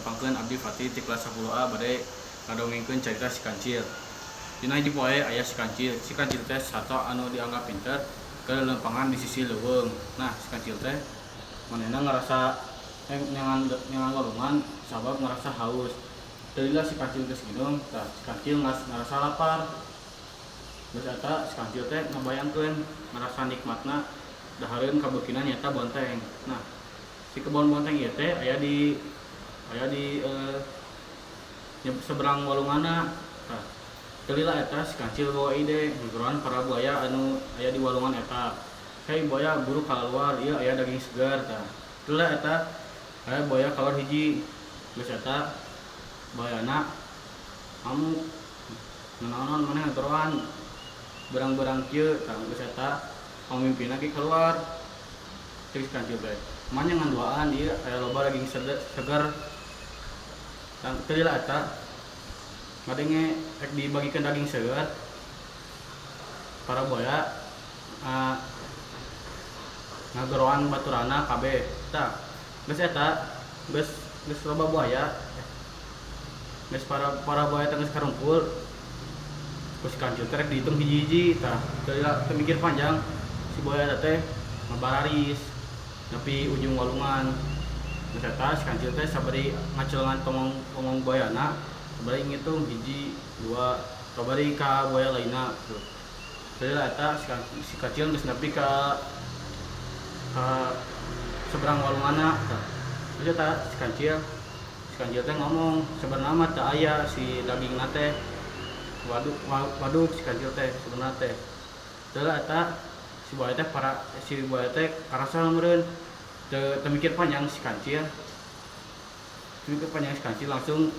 Tepangkeun, abdi Fatih ti kelas 10A bade ngadongengkeun carita Si Kancil. Dina hiji poe aya si Kancil. Si Kancil teh sato anu dianggap pinter keur leumpangan di sisi leuweung. Nah, si Kancil teh manehna ngarasa neangan neangan walungan sabab ngarasa haus. Teu lila si Kancil geus nginum, tah si Kancil ngarasa lapar. Geus eta si Kancil teh ngabayangkeun ngarasa nikmatna dahareun kabeukina, nyaeta bonteng. Nah, si kebon bonteng ieu teh aya di seberang walunganna. Tah, teu lila eta si Kancil bawa ide ngegeroan para buaya anu aya di walungan eta. "Hei buaya, buru kaluar, ieu aya daging segar." Tah, teu lila eta aya buaya kaluar hiji. Geus eta buayana ngamuk, "Nanaonan maneh ngegeroan beurang-beurang kieu?" Tah, geus eta pamimpinna ge keluar. Cek si Kancil teh, "Manya ngan duaan, ieu aya loba daging seger." Tah, teu lila eta ngadenge rek dibagikeun daging seger, para buaya ngageroan baturanna kabeh. Tah, geus eta geus geus loba buaya, geus para para buaya teh geus karumpul ku si Kancil teh rek dihitung hiji-hiji. Tah, teu lila, teu mikir panjang, si buaya eta teh ngabararis nepi ujung walungan. Geus eta si Kancil teh sabari ngacelengan tonggong tonggong buayana, sabari ngitung hiji, dua, sabari ka buaya lainna gitu. Teu lila eta si Kancil geus nepi ka seberang walunganna. Tah, geus eta si Kancil teh ngomong, "Sebenarna mah teu aya si dagingna teh." Waduk waduk si Kancil teh sebenarna teh. Teu lila eta si buaya teh karasa meureun. Teu mikir panjang si Kancil, teu mikir panjang si Kancil langsung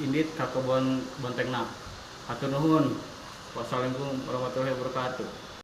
indit ka kebon bontengna. Hatur nuhun. Wassalamualaikum warahmatullahi wabarakatuh.